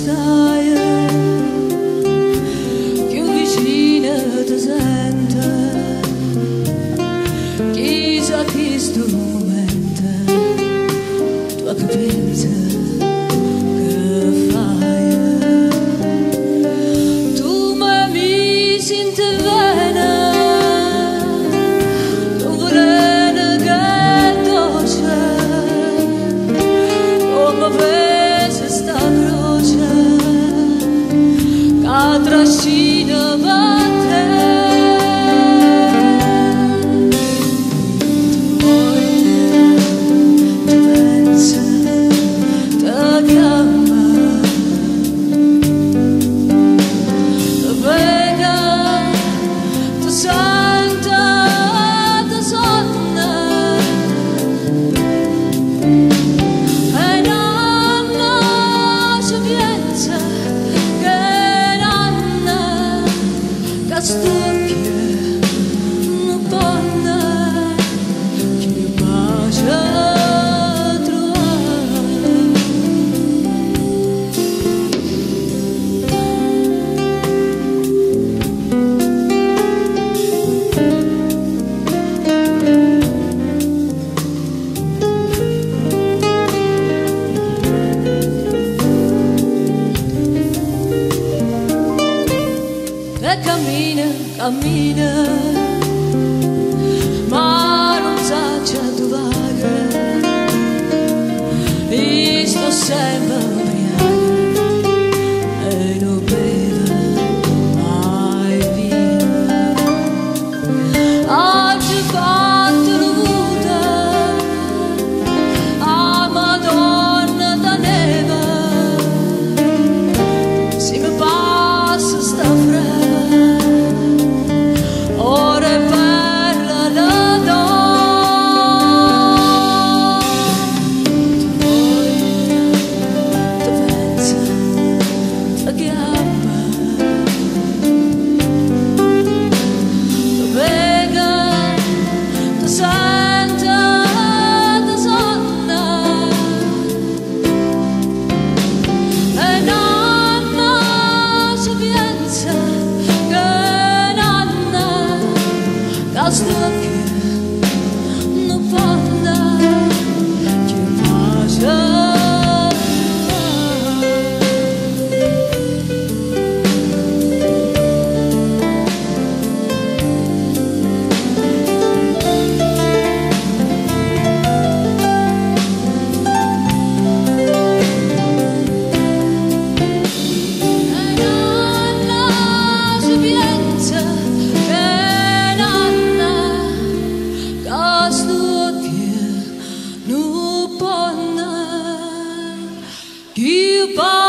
Staje, cchiù vicina te sento. Chissà chistu mumento, tu a che piense, che faje. Tu m'hai mis 'int' 'e vene, nu veleno che è doce, comme pesa 'sta croce ca trascino pe' te. Te voglio, te penso, te chiammo, te veco, te sento, te sonno. E n'anno ce pienze che n'anno ca st'uocchie nun ponno cchiù pace truvà. E cammina, cammina, ma nun saccio addò vaje. Io sto sempe 'mbriaco e nun bevo mai vino. Aggio fatto nu vuto 'a Madonna d' 'a neve, si me passa 'sta freva, oro e perle te do. Te voglio, te penso, te chiammo, te veco, te sento, te sonno. E n'anno ce pienze che n'anno ca st'uocchie nun ponno cchiù pace truvà. E n'anno ce pienze che n'anno ca st'uocchie nun ponno cchiù pace.